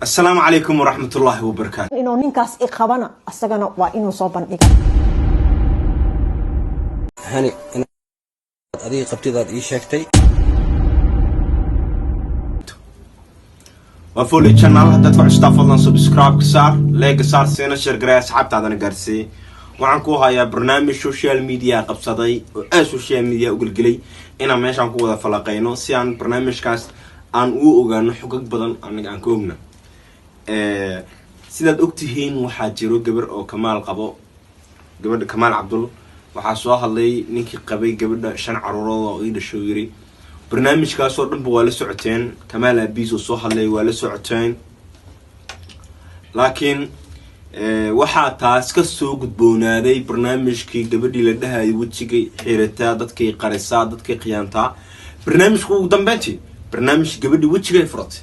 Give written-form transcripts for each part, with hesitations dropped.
Asalaamu calaykum waraxmatullaahi wabarakaatu. Inuu ninkaas i qabana, asagana waa inuu soo bandhiga. Hani, inaad adiga qabtidaad ii sheegtay. Waa Foley Channel. Haddaad ku custaa, fadlan subscribe ka saar, like saar, siina share garay, asxaabtaadana gaarsiiyey. Waxaan ku hayaa barnaamij social media qabsaday oo aad social media u gelgelay, inaan meeshaan ku wada falaqeyno si aan barnaamijkaas aan ugu ogaano xogag badan aniga aan ka ogna. Sidaad ogtihiin, waxaa jiro gabar oo Kamaal qabo, gabadha Kamaal Cabdul. Waxaa soo hadlay ninkii qabay gabadha, shan caruurood oo ii dhasho yiri. Barnaamijkaasoo dhanba waa la socoteen. Kamaal aabiis oo soo hadlay waa la socoteen, laakiin waxaa taas ka soo gudboonaaday barnaamijkii gabadhii la dhahayay wejigay xirataa, dadkay qarisaa, dadkay khiyaantaa. Barnaamijku ugu dambeyntii barnaamij gabadhii wejigay furatay.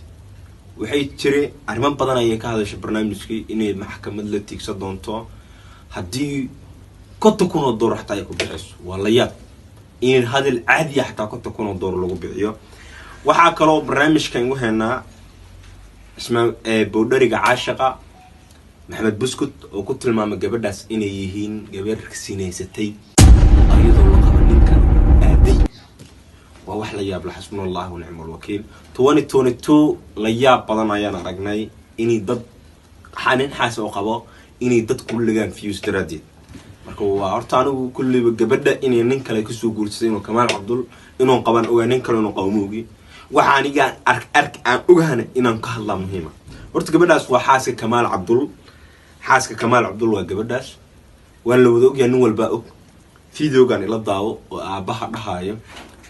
Waxay tiri arrimo badan ayay ka hadashay barnaamijkii, inay maxkamad la tiigsan doonto haddii $50,000 xataa ay ku bixiyso. Waa la yaab in hadal caadiya xataa $50,000 lagu bixiyo. Waxaa kaloo barnaamijkan igu haynaa Ismaa Bowdhariga Caashaqa, Maxamed Buskut, oo ku tilmaamay gabadhaas inay yihiin gabar sinaysatay ayadoo la qabo ninkan aaday. Waa wax la yaab la. Xasbuna Allah wa nicma alwakiil. 2022 la yaab badan ayaan aragnay, inay dad nin xaas oo qabo inay dad ku lagaan views daraadeed. Marka waa horta anigu kulliba gabadha inay nin kale kasoo guursatay, inuu Kamaal Cabdul inuu qaban ogaa, nin kale inuu qabo moogi. Waxa aniga ark ark aan ogahana inaan ka hadlaa muhiima. Horta gabadhaas waa xaaska Kamaal Cabdul. Xaaska Kamaal Cabdul waa gabadhaas, waan la wada ogyahay, nin walbaa og. Videogan ila daawo oo aabaha dhahaayo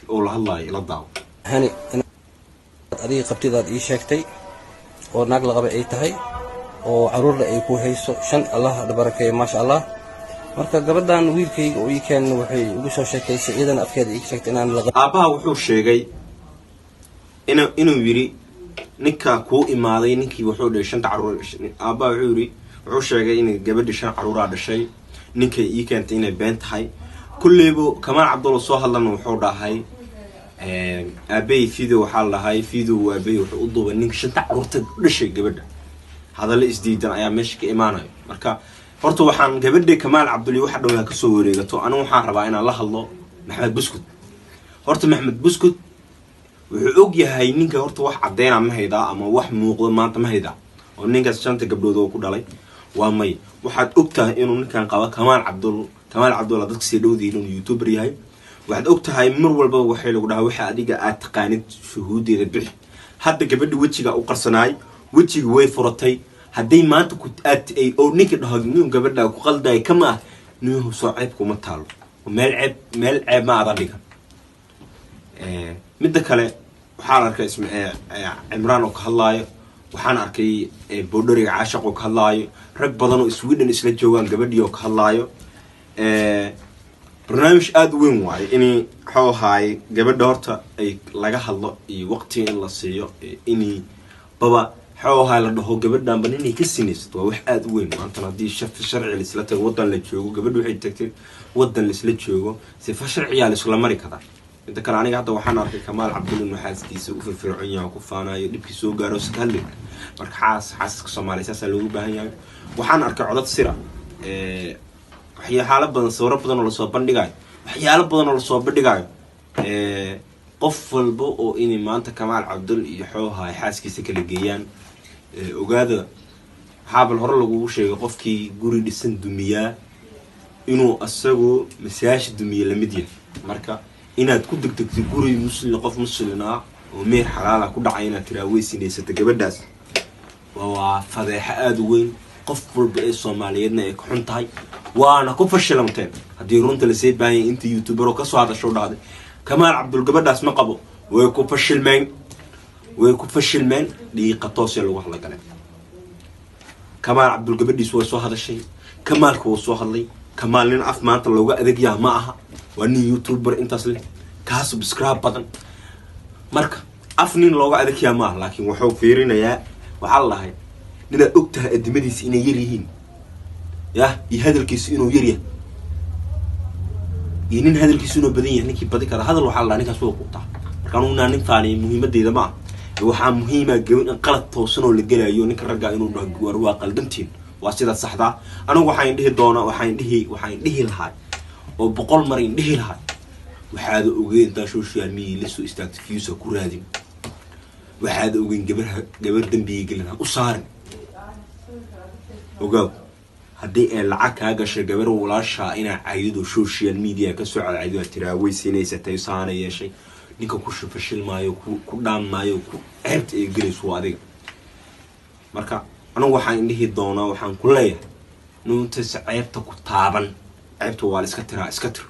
oo la hadlaayo, ila daawo. Hani, inaad adiga qabtidaad ii sheegtay oo naag la qaba ay tahay oo caruurna ay ku hayso shan, Allah barakeeyo, maasha Allah. Marka gabadhan wiilkayga oo ii keenna waxay igu soo sheekaysay, iyadana afkeeda iiga sheegtay inaan la Aabbaha wuxuu sheegay inuu yidhi ninka kuu imaaday, ninkii wuxuu dhahay shanta caruur. Aabbaha wuxuu yidhi, wuxuu sheegay inay gabadhii shan caruuraa dhashay, ninkay ii keentay inay been tahay. Kulleybo Kamaal Cabdulla soo hadlana wuxuu dhahay aabey video. Waxaa la dhahay video aabey wuxuu u duubay ninka shanta caruurta u dhashay gabadha. Hadallo isdiidan ayaa meesha ka imaanayo. Marka horta waxaan gabadha Kamaal Cabdulli waxa dhow kasoo wareegato. Anigu waxaan rabaa inaan la hadlo Maxamed Buskut. Horta Maxamed Buskut wuxuu og yahay ninka. Horta wax cadeyna ma haydaa ama wax muuqdo maanta ma haydaa oo ninkaas shanta gabdhood oo ku dhalay? Waa may. Waxaad og tahay inuu ninkan qabo Kamaal Cabdul. Kamaal Cabdulla dadka sii dhowdiin inuu YouTuber yahay. Waxaad og tahay mar walbaba waxay lagu dhahaa waxa adiga aad taqaanid shuhuudeeda bixi. Hadda gabadha wejiga u qarsanaay, wejiga way furatay. Hadday maanta ku aad ay oo ninka dhaho nin gabadha ku qalday kama ah nin soo, ceeb kuma taalo. Meel ceeb, meel ceeb ma adan dhigan. Midda kale, waxaan arkay Cimraan oo ka hadlaayo, waxaan arkay Boodhariga Caashaq oo ka hadlaayo, rag badan oo Sweden isla joogaan gabadhii oo ka hadlaayo. Barnaamij aada u weyn waayo inay waxuu ahaay gabadha horta ay laga hadlo iyo waqtiga in la siiyo, inay baba waxuu ahaay la dhaho gabadhanba ninay ka sinaysato waa wax aada u weyn. Maantana haddii sharci laisla tago, waddan la joogo, gabadha waxay tagtay waddan laisla joogo, sifa sharciyaa laisla mari karaa. Midda kale, aniga hadda waxaan arkay Kamaal Cabdul inuu xaaskiisa u firfircoon yahay oo ku faanayo dhibkii soo gaaro iska hadlin. Marka xaasaska Soomaaliya saasaa loogu baahan yahay. Waxaan arkay codad sira, waxyaalo badan, sawiro badan oo lasoo bandhigayo, waxyaalo badan oo lasoo bandhigayo. Qof walba oo inay maanta Kamaal Cabdul iyo xooha ay xaaskiisa kala geeyaan, ogaada, waxaa bal hore lagugu sheegay qofkii guri dhisan dumiyaa inuu isagu masaajid dumiye lamid yahay. Marka inaad ku degdegtid guri Muslim, qof Muslin ah oo meer xalaala ku dhacay, inaad tiraa way sinaysata gabadhaas, waa fadeexo aada u weyn. Qof walba ee Soomaaliyeedna ay ka xun tahay, waana ku fashilamteen. Haddii runta lasii baahanyay, inta YouTuber oo kasoo hadasho dhahday Kamaal Cabdul gabadhaas ma qabo, way ku fashilmeen, way ku fashilmeen. Dhiiqa toosee lagu hadla galeen. Kamaal Cabdul gabadhiis way soo hadashay, Kamaalka wuu soo hadlay. Kamaal nin af maanta looga adegyaha ma aha, waa nin YouTuber intaas leh, kaa subscribe badan. Marka af nin looga adegyaha ma aha, laakiin wuxuu fiirinayaa. Waxaa la dhahay ninaad og tahay adimadiisa inay yar yihiin yah iyo hadalkiisu inuu yar yahay iyo nin hadalkiisu inuu badan yahay, ninkii badi kara hadal, waxaa la dhaha ninkaas waa quutaa. Marka anugu inaa nin faaniyo muhiimadeyda ma ah. Waxaa muhiima gabadh in qalad toosan oo la gelayo, ninka ragga inuu dhaho, "War, waa qaldantiin, waa sidaa saxdaa." Anigu waxaan dhihi doonaa, waxaan dhihi lahaa oo 100 mar in dhihi lahaa, waxaada ogeyn intaa social media la soo istaagta views ku raadin. Waxaada ogeyn gabar gabar dambiga gelin ha u saarin. Ogaaw, haddii ay lacag kaa gashay gabar walaashaa inaa caydido, social media kasoo cadcaydo, aad tiraa way sinaysatay, saana yeeshay, ninka ku fashil maayo, ku dhaam maayo, ku ceebta ay gelayso waa adiga. Marka anigu waxaan indhihi doonaa, waxaan ku leeyahay, nuuntaysa ceebta ku taaban, ceebta waa la iska tiraa, iska tir.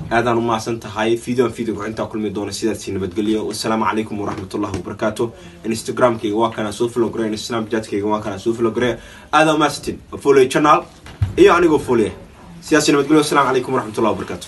Aadaan u mahadsan tahay. Videoan video intaa kulmi doona, sidaasi nabadgelyo. Wasalaamu calaykum waraxmatullahi wabarakaatu. Instagramkayga waa kana, soo follow garee. Snapchatkayga waa kana, soo follow garee. Aadaan umahadsantiin. Follow channel iyo anigoo follow. Sidaasi nabadgelyo. Wasalaamu calaykum waraxmatullahi wabarakaatu.